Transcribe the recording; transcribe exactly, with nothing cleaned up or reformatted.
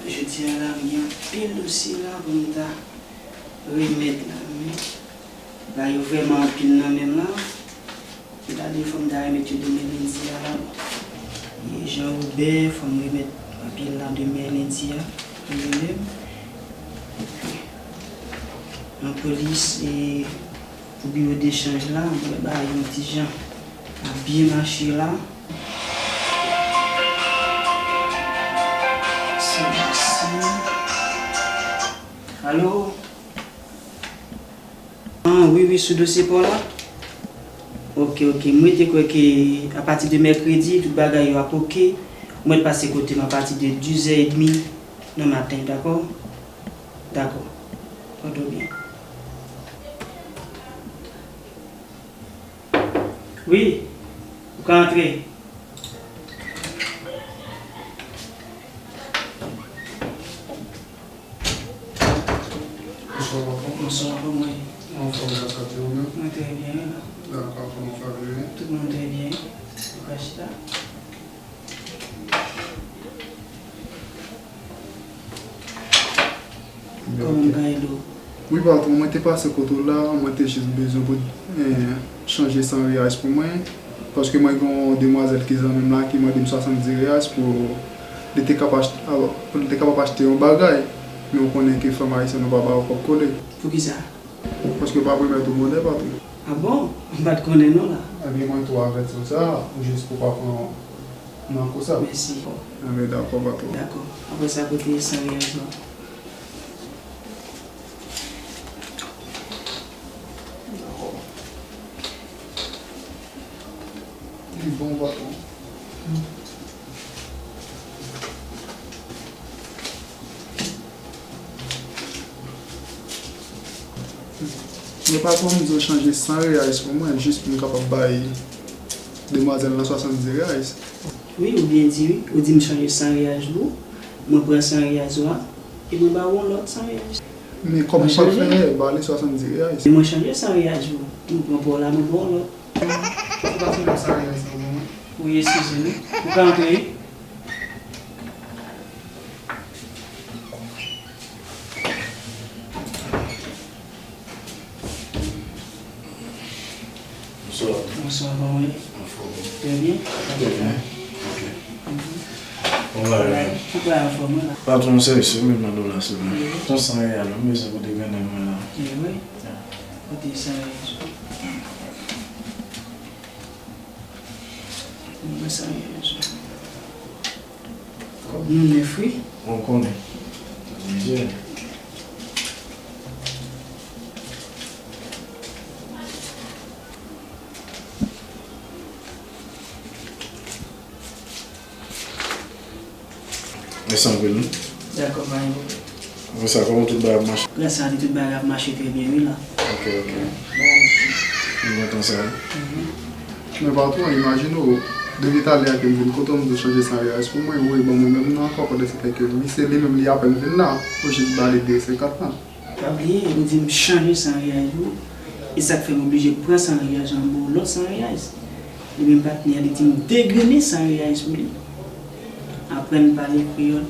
Jodi a la, m gen anpil dosye la pou m ta remèt la, men bagay yo vrèman anpil nan men m la. Gade, fò m ta remèt yo demen lendi a la. E Jean Robert, fò m remèt papye l la demen lendi a, pou li menm. Epi, anpolis, e, pou biwo dechanj la, m wè bagay yo yon ti jan ap byen mache la. Se, se. Alo? Ah, wi, wi, sou dosye pa w la? Ok, ok. Mwen te kwè ke apati de mèkredi, tout bagay yo ap ok. Mwen t pase kote m apati de diz è edmi nan maten, dakò? Dakò. Pòte w byen. Wi, ou ka antre. Bonswa, patwon. Bonswa, kòman w ye? Anfòm, gras a Dye, ou menm? Mwen trè byen, wi. Dakò, kòman fanmi yo ye? Tout moun trè byen. Ou ka chita. Kòman m ka ede w? Wi, patwon, mwen te pase kote w la, mwen te jis bezwen pou, eh, chanje san reyal pou mwen, paske mwen gen yon demwazèl ki zanmi m la ki mande m swasanndis reyal pou li te kapab achte, pou li te kapab achte yon bagay, men ou konnen ke fanm ayisyèn ou pa ba yo kòb kole. Poukisa? Paske w pa remèt ou bonè, patwon. Ah bon? M pa t konnen non la. Ebyen, mwen tou avèti w sa, jis pou w pa pran nan kou sa. Mèsi. Ebyen, dakò, patwon. Dakò. Apre sa, kote san reyal la? Dakò. Li bon, patwon. Men patwon, m di w chanje san reyal pou mwen, jis pou m kapab bay demwazèl lan swasanndis reyal. Wi, ou byen di, wi. Ou di m chanje san reyal pou ou, mwen pran san reyal ou a, e mwen ba ou yon lòt san reyal. Men kòman w pral fè ba li swasanndis reyal? Men mwen chanje san reyal pou ou, mwen pran pa w la, mwen ba w yon lòt. Ou pa fè sa reyèl sa pou mwen? Wi, eskize m. Ou ka antre, wi. Bonswa. Bonswa, kòman w ye? Anfòm. Trè byen? Trè byen. Ok. Mhm. Bon bagay. Tout bagay anfòm, wi, la. Patwon, se, se menm nan dola, se vre. Wi. Ton san reyèl, m bezwen pou degrennen mwen la. Wi, wi. Kote san reyèl? Mwen sa, kòb nou nèf, wi. Mwen konnen. Mizè. Mèsi anpil, wi. Dakò, pa gen pwoblèm. Apre sa, kòman tout bagay ap mache? Gras a Dye, tout bagay ap mache trè byen, wi, la. Ok, ok. Bagay ap mache. M kontan sa, wi. Mhm. Men patwon, imajine w, depi talè a ke m vin kote w, m di w chanje san reyèl pou mwen, ou reban mwen menm nan ankò, pandan se tan ke li, se li menm li apèn vin la, ou jis ba li de senkant lan. Pa bliye, ou di m chanje san reyèl pou ou. E sa k fè m oblije pran san reyèl an, m ba w lòt san reyèl. Li menm patnè a, li di m degrennen san reyèl pou li. Aprann pale kreyòl.